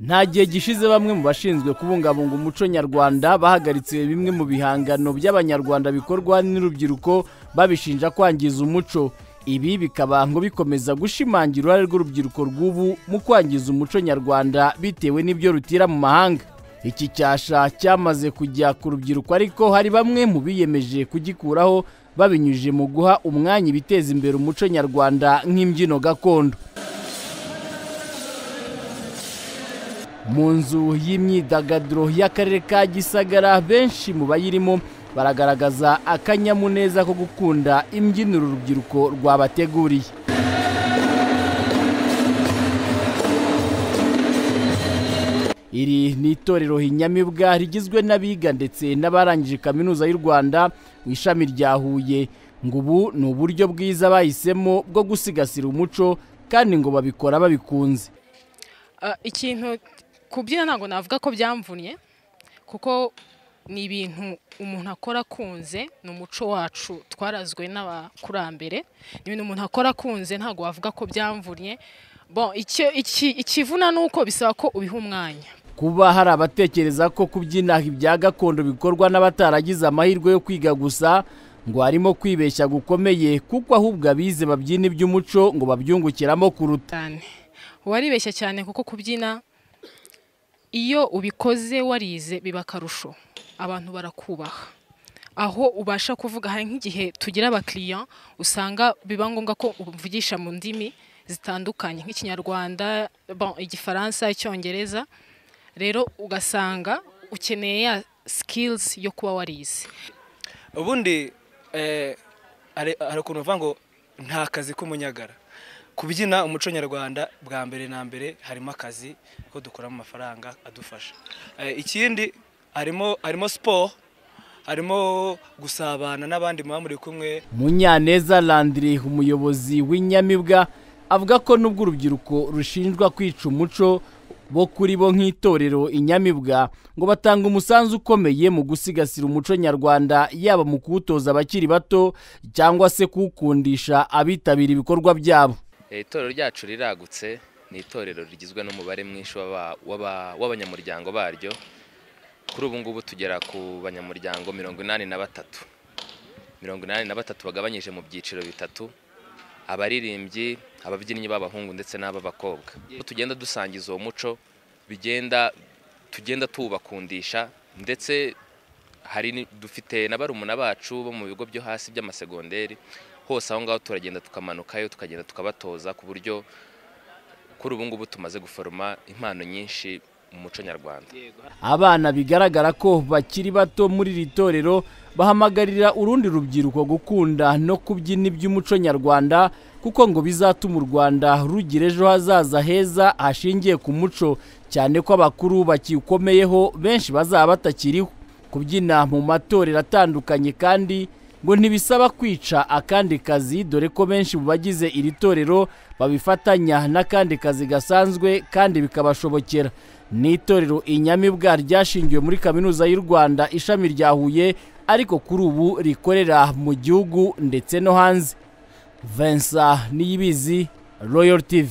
Nta gihe gishize bamwe mu bashinzwe kubungabunga umuco nyarwanda bahagaritse bimwe mu bihangano by'abanyarwanda bikorwa n'urubyiruko babishinja kwangiza umuco. Ibi bikaba ngo bikomeza gushimangira uruhare rw'urubyiruko rw'ubu mu kwangiza umuco nyarwanda bitewe n'ibyo rutira mu mahanga. Iki cyasha cyamaze kujya ku rubyiruko, ariko hari bamwe mu biyemeje kugikuraho babinyujije mu guha umwanya ibiteza imbere umuco nyarwanda nk'imbyino gakondo. Mu nzu y'imyidagaduro y'akarere ka Gisagara, benshi mu bayirimo baragaragaza akanyamuneza ko gukunda imbyino urubyiruko rwabateguriye. Iri ni itorero Inyamibwa rigizwe n'abiga ndetse n'abarangije kaminuza y'u Rwanda mu ishami rya Huye. Ngo ubu ni uburyo bwiza bahisemo bwo gusigasira umuco, kandi ngo babikora babikunze. Ikintu kubyina ntabwo navuga ko byamvunnye, kuko ni ibintu umuntu akora akunze, ni umuco wacu twarazwe n'abakurambere, ni ibintu umuntu akora akunze, ntabwo wavuga ko byamvunnye. Bon, ikivuna ni uko bisaba ko ubiha umwanya. Kuba hari abatekereza ko kubyina ibya gakondo bikorwa n'abataragize amahirwe yo kwiga gusa, ngo harimo kwibeshya gukomeye, kuko ahubwo abize babyina iby'umuco ngo babyungukiramo kuruta. Waribeshya cyane, kuko kubyina iyo ubikoze warize biba akarusho, abantu barakubaha, aho ubasha kuvuga. Hari nk'igihe tugira abakiriya usanga biba ngombwa ko uvugisha mu ndimi zitandukanye nk'ikinyarwanda, igifaransa, icyongereza. Rero ugasanga ukeneye ya skills yo kuba warize. Ubundi hari ukuntu uvuga ngo nta kazi k'umunyagara. Kubyina umuco nyarwanda bwa mbere na mbere harimo akazi ko dukuramo amafaranga adufasha. Ikindi harimo sport, harimo gusabana n'abandi muba muri kumwe. Munyaneza Landry, umuyobozi w'Inyamibwa, avuga ko nubwo urubyiruko rushinjwa kwica umuco, bo kuri bo nk'itorero Inyamibwa ngo batanga umusanzu ukomeye mu gusigasira umuco nyarwanda, yaba mu kuwutoza abakiri bato cyangwa se kuwukundisha abitabira ibikorwa byabo. Itorero ryacu riragutse, ni itorero rigizwe n'umubare mwinshi w'abanyamuryango baryo. Kuri ubu ngubu tugera ku banyamuryango 83. 83 bagabanyije mu byiciro bitatu: abaririmbyi, ababyinnyi b'abahungu ndetse n'ab'abakobwa. Tugenda dusangiza uwo muco, bigenda tugenda tubakundisha, ndetse hari dufite na barumuna bacu bo mu bigo byo hasi by'amasegonderi. Hose aho ngaho turagenda tukamanukayo, tukagenda tukabatoza, ku buryo kuri ubu ngubu tumaze guforoma impano nyinshi mu muco nyarwanda. Abana bigaragara ko bakiri bato muri iri torero bahamagarira urundi rubyiruko gukunda no kubyina iby'umuco nyarwanda, kuko ngo bizatuma u Rwanda rugira ejo hazaza heza hashingiye ku muco, cyane ko abakuru bakiwukomeyeho benshi bazaba batakiriho. Kubyina mu matorero atandukanye kandi ngo ntibisaba kwica akandi kazi, dore ko benshi mu bagize iri torero babifatanya n'akandi kazi gasanzwe kandi bikabashobokera. Ni itorero Inyamibwa ryashingiwe muri kaminuza y'u Rwanda ishami rya Huye, ariko kuri ubu rikorera mu gihugu ndetse no hanze. Vincent Niyibizi, Royal TV.